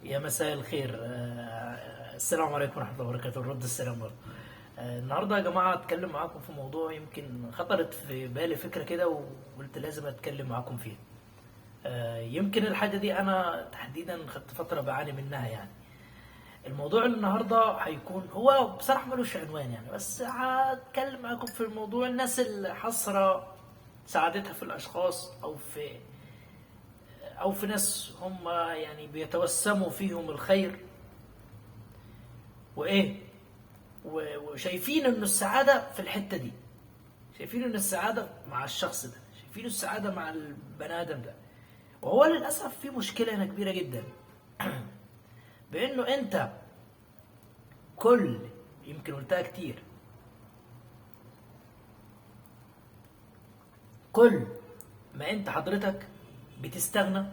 يا مساء الخير. السلام عليكم ورحمة الله وبركاته. رد السلام برضه. النهارده يا جماعة اتكلم معاكم في موضوع يمكن خطرت في بالي فكرة كده وقلت لازم اتكلم معاكم فيها. يمكن الحاجة دي انا تحديدا خدت فترة بعاني منها. يعني الموضوع النهارده هيكون هو بصراحة ملوش عنوان يعني، بس هتكلم معاكم في الموضوع الناس اللي حصرة سعادتها في الاشخاص او في ناس هم يعني بيتوسموا فيهم الخير وايه وشايفين ان السعادة في الحتة دي، شايفين ان السعادة مع الشخص ده، شايفين السعادة مع البني ادم ده. وهو للاسف في مشكلة هنا كبيرة جدا بانه انت كل يمكن قلتها كتير، كل ما انت حضرتك بتستغنى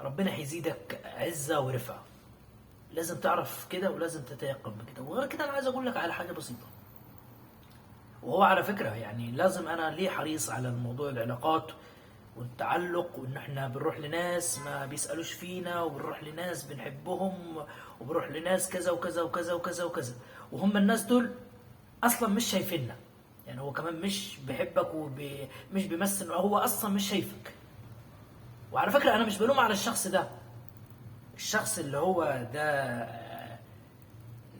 ربنا هيزيدك عزة ورفعة. لازم تعرف كده ولازم تتيقن بكده. وغير كده انا عايز اقول لك على حاجة بسيطة، وهو على فكرة يعني لازم انا ليه حريص على الموضوع العلاقات والتعلق، وان احنا بنروح لناس ما بيسألوش فينا، وبنروح لناس بنحبهم، وبنروح لناس كذا وكذا وكذا وكذا وكذا، وهم الناس دول اصلا مش شايفيننا. يعني هو كمان مش بيحبك ومش بيمثل، هو اصلا مش شايفك. وعلى فكرة انا مش بلوم على الشخص ده، الشخص اللي هو ده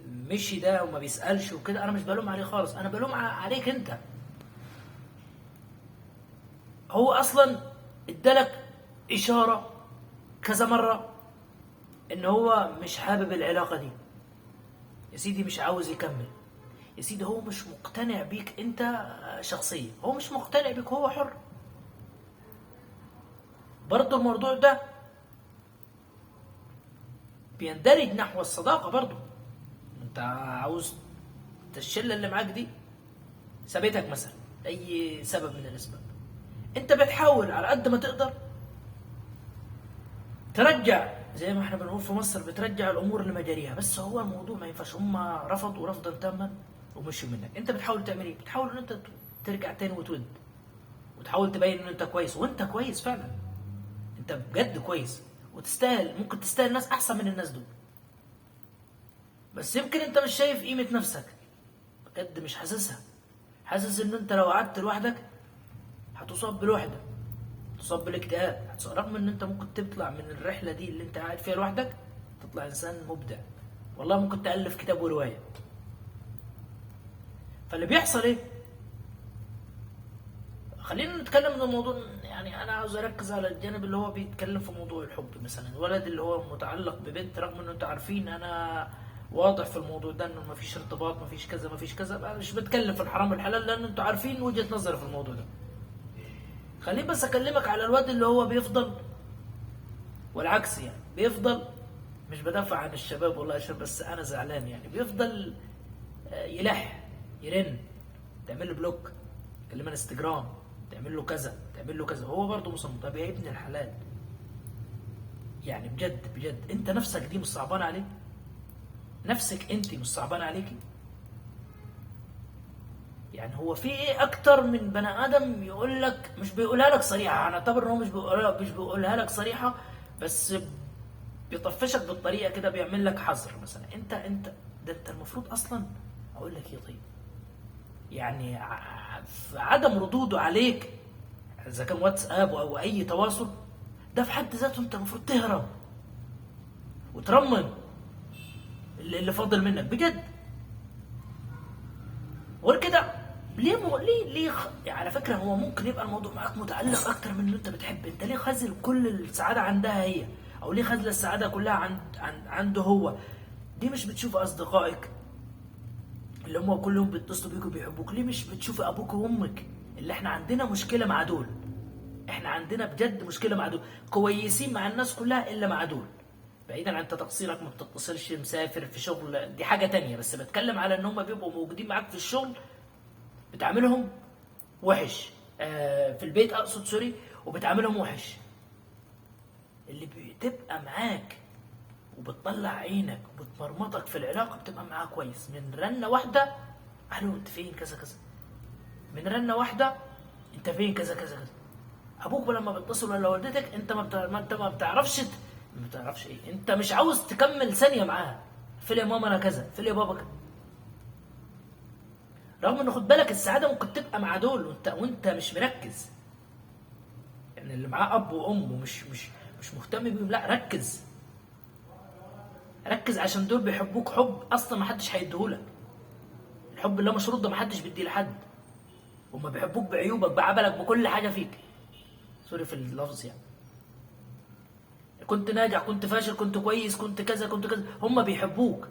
مشي ده وما بيسألش وكده، انا مش بلوم عليه خالص، انا بلوم عليك انت. هو اصلا ادالك اشارة كذا مرة ان هو مش حابب العلاقة دي، يا سيدي مش عاوز يكمل، يا سيدي هو مش مقتنع بيك انت شخصيا، هو مش مقتنع بيك، هو حر. برضو الموضوع ده بيندرج نحو الصداقة. برضو انت عاوز الشلة اللي معاك دي سابتك مثلا اي سبب من الاسباب، انت بتحاول على قد ما تقدر ترجع، زي ما احنا بنقول في مصر بترجع الامور لمجاريها، بس هو الموضوع ما ينفعش، هم رفضوا رفضا تاما ومشوا منك. انت بتحاول تعمل ايه؟ بتحاول ان انت ترجع تاني وتود، وتحاول تبين ان انت كويس، وانت كويس فعلا، انت بجد كويس وتستاهل، ممكن تستاهل ناس احسن من الناس دول، بس يمكن انت مش شايف قيمة نفسك بجد، مش حاسسها، حاسس ان انت لو قعدت لوحدك هتصاب بالوحدة، هتصاب بالاكتئاب، رغم ان انت ممكن تطلع من الرحلة دي اللي انت قاعد فيها لوحدك تطلع انسان مبدع، والله ممكن تألف كتاب ورواية. فاللي بيحصل ايه؟ خلينا نتكلم من الموضوع، يعني انا عاوز اركز على الجانب اللي هو بيتكلم في موضوع الحب مثلا، الولد اللي هو متعلق ببنت، رغم انه انتوا عارفين انا واضح في الموضوع ده انه مفيش ارتباط، مفيش كذا مفيش كذا، انا مش بتكلم في الحرام والحلال لان انتوا عارفين وجهة نظري في الموضوع ده. خليني بس اكلمك على الواد اللي هو بيفضل، والعكس يعني بيفضل، مش بدافع عن الشباب والله عشان بس انا زعلان، يعني بيفضل يلح، يرن، تعمل له block، تكلمه انستجرام، تعمل له كذا، تعمل له كذا، هو برضه مصمم. طب يا ابن الحلال، يعني بجد بجد انت نفسك دي مش صعبانه عليك؟ نفسك انت مش صعبانه عليكي؟ يعني هو في ايه اكتر من بني ادم يقول لك، مش بيقولها لك صريحه، انا اعتبر ان هو مش بيقولها لك صريحه، بس بيطفشك بالطريقة كده، بيعمل لك حظر مثلا. انت ده انت المفروض اصلا اقول لك ايه؟ طيب يعني عدم ردوده عليك اذا كان واتساب او اي تواصل، ده في حد ذاته انت المفروض تهرب وترمم اللي فاضل منك بجد. غير كده ليه ليه يعني على فكرة هو ممكن يبقى الموضوع معاك متعلق اكتر من اللي انت بتحب. انت ليه خازل كل السعادة عندها هي، او ليه خازل السعادة كلها عنده هو؟ ليه مش بتشوف اصدقائك اللي هم كلهم بيتصلوا بيك وبيحبوك؟ ليه مش بتشوف ابوك وامك؟ اللي احنا عندنا مشكلة مع دول، احنا عندنا بجد مشكلة مع دول، كويسين مع الناس كلها الا مع دول. بعيدا عن انت تقصيرك، ما بتتصلش، مسافر في شغل، دي حاجة تانية، بس بتكلم على ان هم بيبقوا موجودين معاك في الشغل بتعاملهم وحش، في البيت اقصد سوري، وبتعاملهم وحش. اللي بتبقى معاك وبتطلع عينك وبتمرمطك في العلاقة بتبقى معاه كويس، من رنه واحدة الو انت فين كذا كذا، من رنه واحدة انت فين كذا كذا كذا. ابوك لما بيتصل ولا والدتك انت ما بتعرفش ما تعرفش ايه، انت مش عاوز تكمل ثانية معاها. فين يا ماما انا كذا، فين يا بابا كذا. رغم ان خد بالك السعادة ممكن تبقى مع دول وانت مش مركز. يعني اللي معاه اب وام ومش مش مش مهتم بيهم، لا ركز ركز، عشان دول بيحبوك حب اصلا ما حدش هيديهولك. الحب اللي مشروط ده ما حدش بيديه لحد. هما بيحبوك بعيوبك بعبلك بكل حاجة فيك، sorry في اللفظ يعني. كنت ناجح، كنت فاشل، كنت كويس، كنت كذا كنت كذا، هما بيحبوك.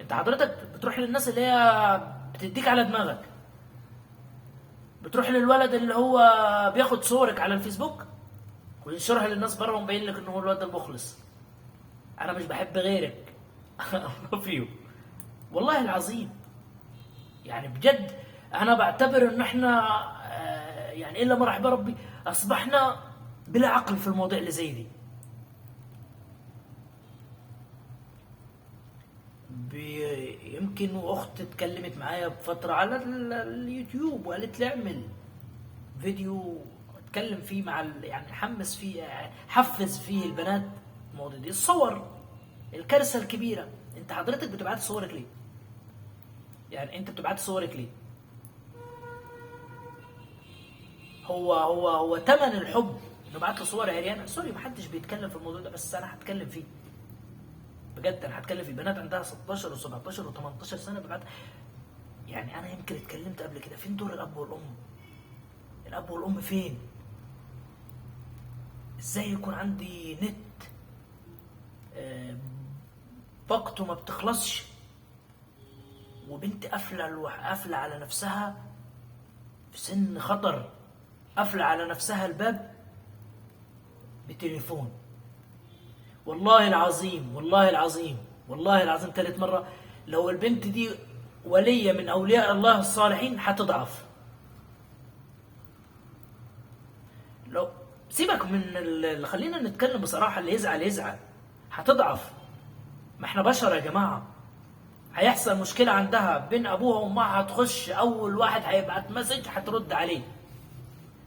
انت حضرتك بتروح للناس اللي هي بتديك على دماغك، بتروح للولد اللي هو بياخد صورك على الفيسبوك وينشرها للناس بره ومبين لك ان هو الولد المخلص، انا مش بحب غيرك فيه. والله العظيم يعني بجد انا بعتبر ان احنا يعني الا ما رحم ربي اصبحنا بلا عقل في المواضيع اللي زي دي. يمكن واخت اتكلمت معايا بفترة على اليوتيوب وقالت لي اعمل فيديو اتكلم فيه مع يعني حمس فيه، حفز فيه البنات المواضيع دي. الصور الكارثة الكبيرة. انت حضرتك بتبعت صورك ليه؟ يعني انت بتبعت صورك ليه؟ هو هو هو تمن الحب انه بعت له صور عريانه؟ سوري محدش بيتكلم في الموضوع ده، بس انا هتكلم فيه بجد. انا هتكلم في بنات عندها 16 و17 و18 سنة ببعت. يعني انا يمكن اتكلمت قبل كده، فين دور الاب والام؟ الاب والام فين؟ ازاي يكون عندي نت باقته ما بتخلصش وبنت قافله على نفسها في سن خطر، قافله على نفسها الباب بتليفون؟ والله العظيم والله العظيم والله العظيم ثالث مرة، لو البنت دي ولية من أولياء الله الصالحين هتضعف. لو سيبك من خلينا نتكلم بصراحة، اللي يزعل يزعل، هتضعف. ما احنا بشر يا جماعة. هيحصل مشكلة عندها بين أبوها وأمها، هتخش أول واحد هيبعت message هترد عليه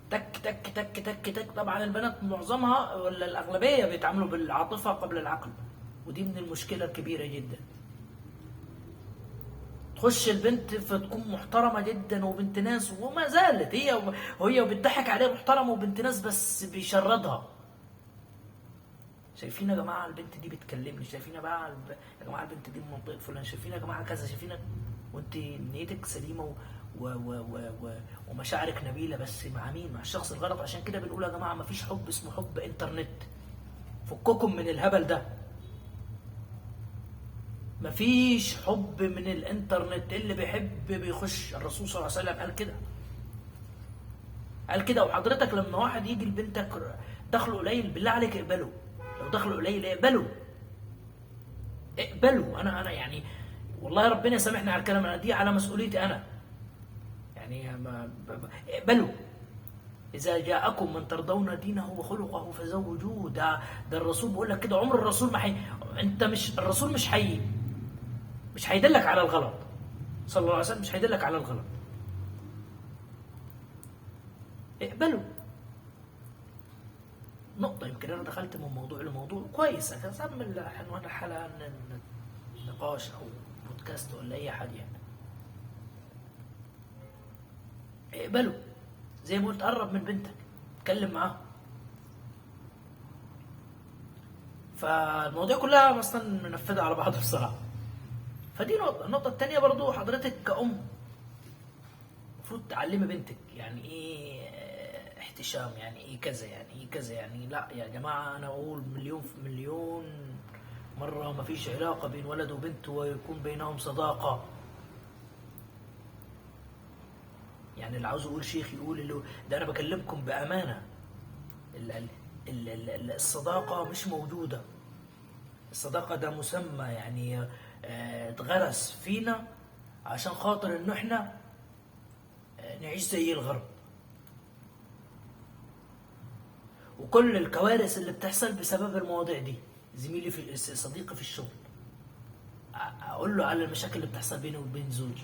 تك تك تك تك تك. طبعا البنات معظمها ولا الأغلبية بيتعاملوا بالعاطفة قبل العقل، ودي من المشكلة الكبيرة جدا. تخش البنت فتكون محترمة جدا وبنت ناس، وما زالت هي وبتضحك عليها محترمة وبنت ناس، بس بيشردها. شايفين يا جماعة البنت دي بتكلمني، شايفين يا جماعة البنت دي من منطقة فلان، شايفين يا جماعة كذا، شايفين. وانت نيتك سليمة و و و و ومشاعرك نبيلة، بس مع مين؟ مع الشخص الغلط. عشان كده بنقول يا جماعة مفيش حب اسمه حب انترنت، فككم من الهبل ده. مفيش حب من الانترنت، اللي بيحب بيخش. الرسول صلى الله عليه وسلم قال كده، قال كده. وحضرتك لما واحد يجي لبنتك دخله قليل، بالله عليك اقبله. لو دخله قليل اقبله، اقبله. انا يعني والله ربنا يسامحني على الكلام، انا دي على مسؤوليتي انا يعني. اقبلوا. إذا جاءكم من ترضون دينه وخلقه فزوجوه. ده الرسول بيقول لك كده. عمر الرسول ما حي، انت مش الرسول مش حي، مش هيدلك على الغلط صلى الله عليه وسلم، مش هيدلك على الغلط. اقبلوا. نقطة يمكن أنا دخلت من موضوع لموضوع كويس، أكمل عنوان الحلقة نقاش أو بودكاست ولا أي حاجة يعني. اقبلوا زي ما قلت، قرب من بنتك، اتكلم معاها. فالمواضيع كلها اصلا منفذه على بعض بصراحة. فدي نقطة. النقطة الثانية برضو، حضرتك كأم المفروض تعلمي بنتك يعني ايه احتشام، يعني ايه كذا، يعني ايه كذا، يعني لا يا جماعة انا اقول مليون في مليون مرة ما فيش علاقة بين ولد وبنت ويكون بينهم صداقه. يعني اللي عاوز يقول شيخ يقول اللي ده، انا بكلمكم بامانه. الصداقة مش موجودة. الصداقة ده مسمى يعني اتغرس فينا عشان خاطر انه احنا نعيش زي الغرب، وكل الكوارث اللي بتحصل بسبب المواضيع دي. زميلي في صديقي في الشغل اقول له على المشاكل اللي بتحصل بيني وبين زوجي.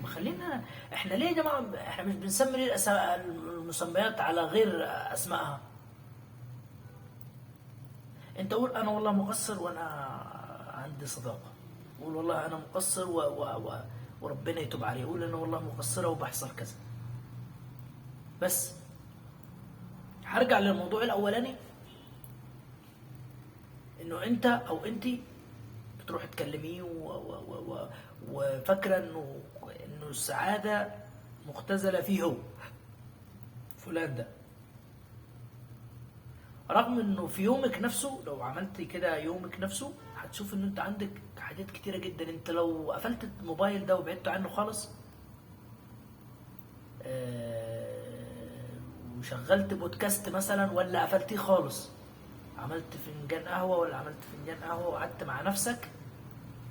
ما خلينا احنا ليه يا جماعة احنا مش بنسمي ليه المسميات على غير اسمائها؟ انت قول انا والله مقصر وانا عندي صداقه، قول والله انا مقصر و و و وربنا يتوب عليه، قول انا والله مقصرة وبحصل كذا. بس هرجع للموضوع الاولاني، انه انت او انتي بتروح تكلميه وفاكره انه السعادة مختزله فيه هو فلان ده، رغم انه في يومك نفسه لو عملت كده يومك نفسه هتشوف ان انت عندك حاجات كتيرة جدا. انت لو قفلت الموبايل ده وبعدت عنه خالص، وشغلت بودكاست مثلا، ولا قفلتيه خالص، عملت فنجان قهوة ولا عملت فنجان قهوة وقعدت مع نفسك،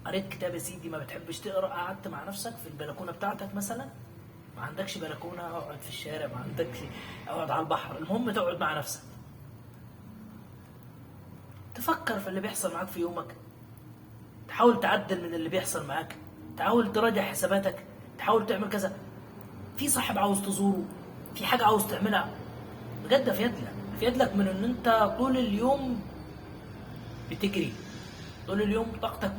قريت كتاب يا سيدي ما بتحبش تقرا، قعدت مع نفسك في البلكونه بتاعتك مثلا، ما عندكش بلكونة اقعد في الشارع، ما عندكش اقعد على البحر، المهم تقعد مع نفسك تفكر في اللي بيحصل معاك في يومك، تحاول تعدل من اللي بيحصل معاك، تحاول تراجع حساباتك، تحاول تعمل كذا. في صاحب عاوز تزوره، في حاجة عاوز تعملها، بجد افيد لك من ان انت طول اليوم بتجري، طول اليوم طاقتك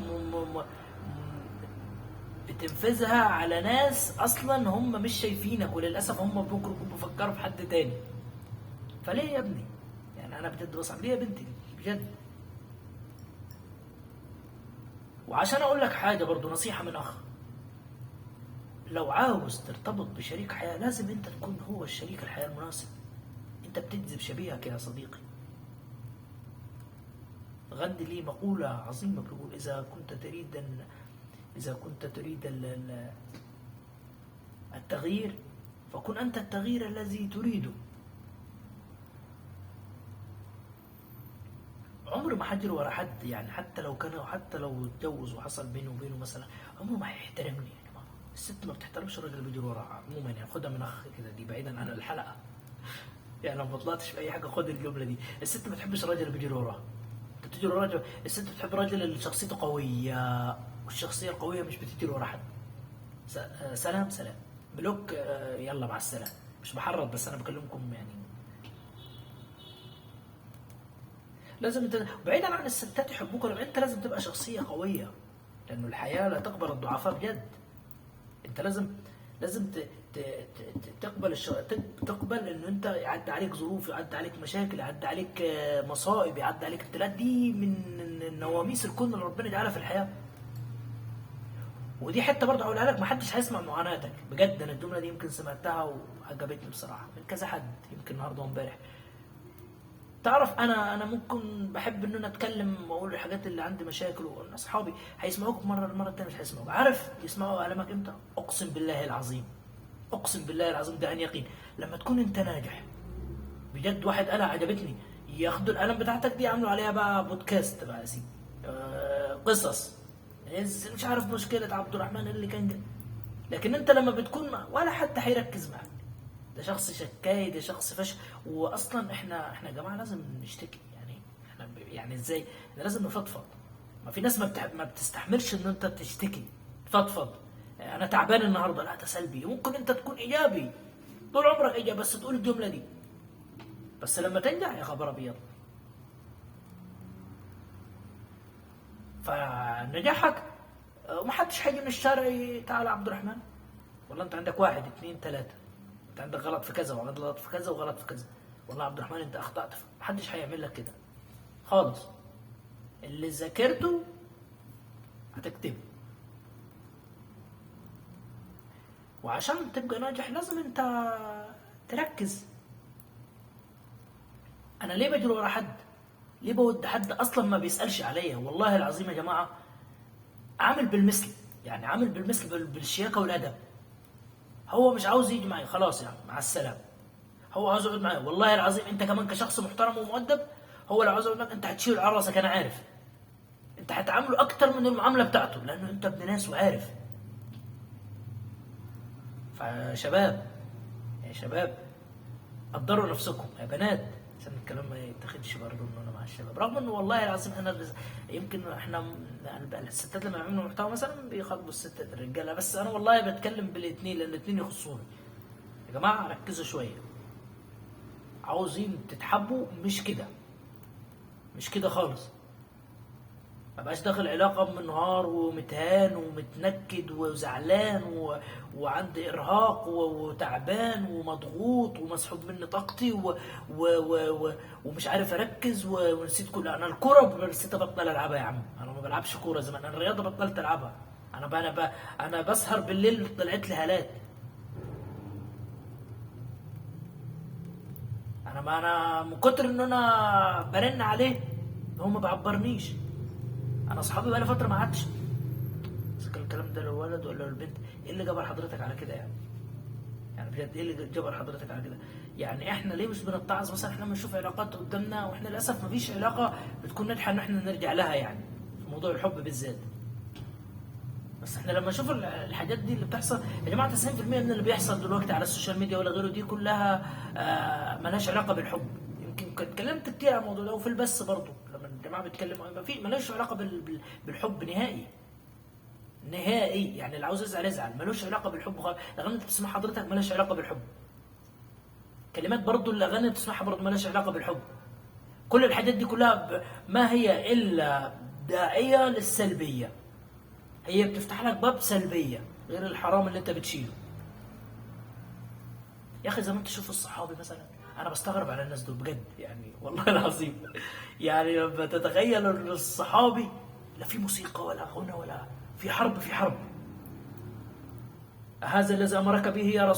بتنفذها على ناس اصلا هم مش شايفينك، وللاسف هم بكره يكونوا بيفكروا في حد تاني. فليه يا ابني؟ يعني انا بجد بصعب ليه يا بنتي بجد. وعشان اقول لك حاجة برضو، نصيحة من اخ، لو عاوز ترتبط بشريك حياة لازم انت تكون هو الشريك الحياة المناسب. انت بتجذب شبيهك يا صديقي. غاندي ليه مقولة عظيمة بيقول إذا كنت تريد التغيير فكن أنت التغيير الذي تريده. عمر ما حجر ورا حد، يعني حتى لو اتجوز وحصل بينه وبينه مثلا، عمره ما هيحترمني. يعني الست ما بتحترمش الراجل اللي بيجري وراها عموما، يعني خدها من اخ كده، دي بعيدا عن الحلقة، يعني لو ما طلعتش في اي حاجة خد الجملة دي. الست ما بتحبش الراجل اللي بيجري وراها، انت بتجري ورا الراجل. الست بتحب الراجل اللي شخصيته قوية، والشخصية القوية مش بتجري ورا حد. سلام سلام block، يلا مع السلامة. مش بحرض، بس انا بكلمكم يعني لازم انت بعيدا عن الستات يحبوك، انت لازم تبقى شخصية قوية، لانه الحياة لا تقبل الضعفاء بجد. انت لازم تقبل تقبل انه انت يعدي عليك ظروف، يعدي عليك مشاكل، يعدي عليك مصائب، يعدي عليك ابتلاءات. دي من النواميس الكون اللي ربنا جعلها في الحياة. ودي حتة برضه هقولها لك، ما حدش هيسمع معاناتك بجد. انا الجملة دي يمكن سمعتها وعجبتني بصراحة من كذا حد، يمكن النهارده وامبارح. تعرف انا ممكن بحب ان انا اتكلم واقول الحاجات اللي عندي مشاكل، وان اصحابي هيسمعوك مرة، المرة الثانية مش هيسمعوك. عارف يسمعوا ألمك امتى؟ اقسم بالله العظيم، اقسم بالله العظيم، ده عن يقين، لما تكون انت ناجح بجد. واحد قالها عجبتني، ياخدوا القلم بتاعتك دي يعملوا عليها بقى بودكاست بقى يا سيدي، قصص مش عارف مشكلة عبد الرحمن اللي كان جاي. لكن انت لما بتكون ولا حد هيركز معاك، ده شخص شكاي، ده شخص فشل. واصلا احنا يا جماعة لازم نشتكي، يعني احنا يعني ازاي احنا لازم نفضفض. ما في ناس ما بتستحملش ان انت تشتكي تفضفض. انا تعبان النهارده، لا ده سلبي. ممكن انت تكون ايجابي طول عمرك ايجابي، بس تقول الجملة دي، بس لما تنجح يا خبر ابيض. فنجاحك ما حدش هيجي من الشارع تعالى عبد الرحمن والله انت عندك 1 2 3، انت عندك غلط في كذا وغلط في كذا وغلط في كذا، والله عبد الرحمن انت اخطأت. محدش هيعمل لك كده خالص. اللي ذاكرته هتكتبه. وعشان تبقى ناجح لازم انت تركز. انا ليه بجري ورا حد؟ ليه بود حد اصلا ما بيسألش عليا؟ والله العظيم يا جماعة عامل بالمثل، يعني عامل بالمثل بالشياكة والادب. هو مش عاوز يجي معي، خلاص يعني مع السلامة. هو عاوز يقعد معايا، والله العظيم انت كمان كشخص محترم ومؤدب، هو لو عاوز يقعد معاك انت هتشيل على راسك، انا عارف. انت هتعامله اكتر من المعاملة بتاعته، لانه انت ابن ناس وعارف. فشباب يا شباب قدروا نفسكم يا بنات، عشان الكلام ما يتاخدش برضه ان انا مع الشباب، رغم انه والله العظيم انا يمكن احنا الستات لما يعملوا محتوى مثلا بيخاطبوا الستات الرجالة، بس انا والله بتكلم بالاثنين لان الاثنين يخصوني. يا جماعة ركزوا شوية، عاوزين تتحبوا مش كده. مش كده خالص. ما بقاش داخل علاقة منهار ومتهان ومتنكد وزعلان وعندي ارهاق وتعبان ومضغوط ومسحوب مني طاقتي ومش عارف اركز ونسيت كل، انا الكورة نسيت ابطل العبها يا عم، انا ما بلعبش كورة زمان، انا الرياضة بطلت العبها، انا بسهر بالليل طلعت لي هالات، انا من كتر ان انا برن عليه هو ما بعبرنيش. انا اصحابي بقالي فترة ما عادش. بس الكلام ده للولد ولا للبنت؟ ايه اللي جبر حضرتك على كده يعني؟ يعني بجد ايه اللي جبر حضرتك على كده؟ يعني احنا ليه مش بنتعظ مثلا؟ احنا بنشوف علاقات قدامنا واحنا للاسف ما فيش علاقة بتكون ناجحة ان احنا نرجع لها، يعني في موضوع الحب بالذات. بس احنا لما نشوف الحاجات دي اللي بتحصل يا جماعة، 90% من اللي بيحصل دلوقتي على ال social media ولا غيره دي كلها ملهاش علاقة بالحب. يمكن اتكلمت كتير عن الموضوع ده وفي البث برضه لما الجماعة بيتكلموا ما في ملهاش علاقة بالحب نهائي نهائي. يعني اللي عاوز يزعل يزعل، ملوش علاقة بالحب خالص. الاغاني اللي بتسمعها حضرتك ملهاش علاقة بالحب. كلمات برضه الاغاني اللي بتسمعها برضه ملهاش علاقة بالحب. كل الحاجات دي كلها ما هي الا داعيه للسلبيه. هي بتفتح لك باب سلبية غير الحرام اللي انت بتشيله. يا اخي زي ما انت تشوف الصحابي مثلا، انا بستغرب على الناس دول بجد يعني والله العظيم. يعني لما تتخيل ان الصحابي لا في موسيقى ولا غنى ولا في حرب، في حرب. هذا الذي امرك به يا رسول